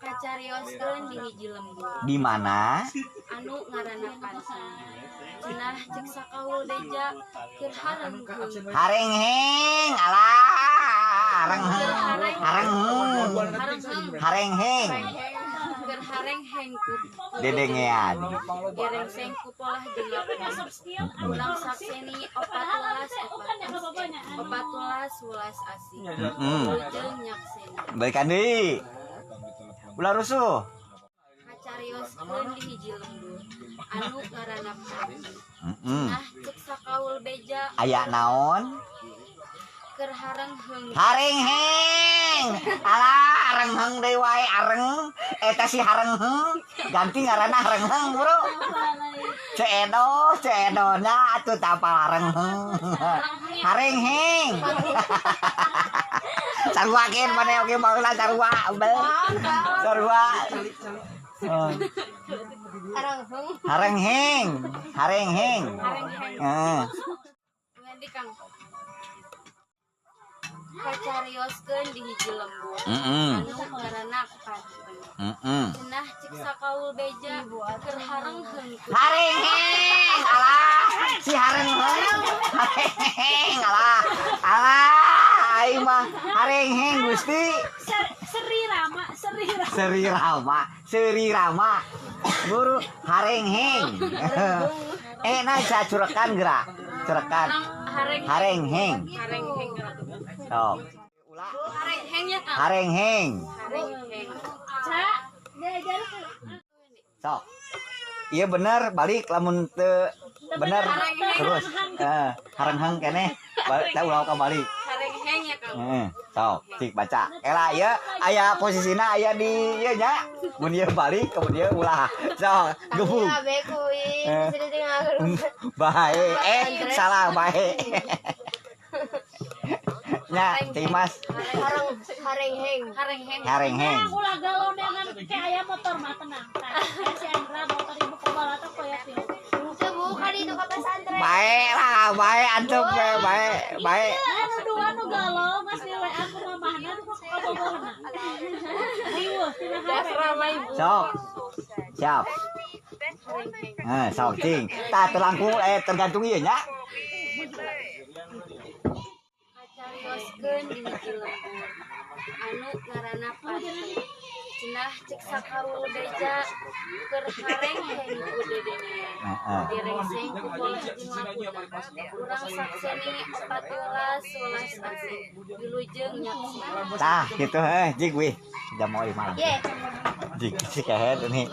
Kacarioskeun di hiji lembur. Di mana? Anu ngaranna Pansen. Cenah cek sakaul beja keur harengheng. Harengheng, alah, harengheng. Harengheng. Harengheng. Harengheng. Keur harengheng ku Dedengean. Gerengseng ku polah jeung lakuna. Urang sakseni 14 opat 14 welas asih. Wilujeng nyakseni. Balikan deui. Ulah rusuh. Kacarioskeun di hiji lembur anu ngaranna Pansen. Nah, cek sakaul beja Aya naon? Keur harengheng. Harengheng. Alah, harengheng deui wae areng. Eta si harengheng. Ganti ngaranna harengheng, Bro. Ceu Edo, Ceu Edo nya atuh tapal harengheng. Harengheng. Saruakeun maneh oge baheula sarua. Sarua. Oh. Harengheng. Harengheng, harengheng. Harengheng. Heeh. Ngendi, Kang? Kacarioskeun di hiji lembur anu ngaranna Pansen. Cenah cek sakaul beja keur harengheng ku Harengheng, alah, si harengheng. Harengheng, alah. Alah, aing mah harengheng Gusti. Seri Rama, Seri Rama. Seri Rama, Seri Rama. Guru harengheng. Eh, nah saya curekan gerak. Curekan. Hareng. Harengheng. Harengheng. Sok. Harengheng ya, Kang? Harengheng. Harengheng. Cak, diajar. Sok. Iya bener, balik lamun teu bener terus. Eh, harengheng keneh. Balik teh ulah ka balik. Harengheng ya, Kang? Heeh. Sok, cik baca. Ela ieu aya posisina aya di ieu nya. Mun ieu balik kemudian ulah. Sok, gebuk. Eh. Bae, eh salah bae. Nya, Timas. Harengheng. Harengheng. Harengheng. Tenang, ulah galau dengan kayak aya motor mah, tenang. Tah, kayak si Andra motor ibu kebal atau koyak yuk. Bukan itu ke pesantren. Bae lah, bae antup we, bae, bae. Anu dua nu galau mas di WA aku mamahna nu kabogohna. Riweuh tina HP. Sok. Siap. Eh, sok cing. Tah terlangkung eh tergantung ieu nya. Kacarioskeun di hiji lembur anu ngaranna Pansen. Cenah cek sakaul beja keur harengheng ku dedengean. Gerengseng ku polah jeung lakuna. Urang sakseni 14 welas asih. Wilujeng nyakseni. Tah gitu heh, jig wih. Jam mau malam. Ye. Jig si kehed ini.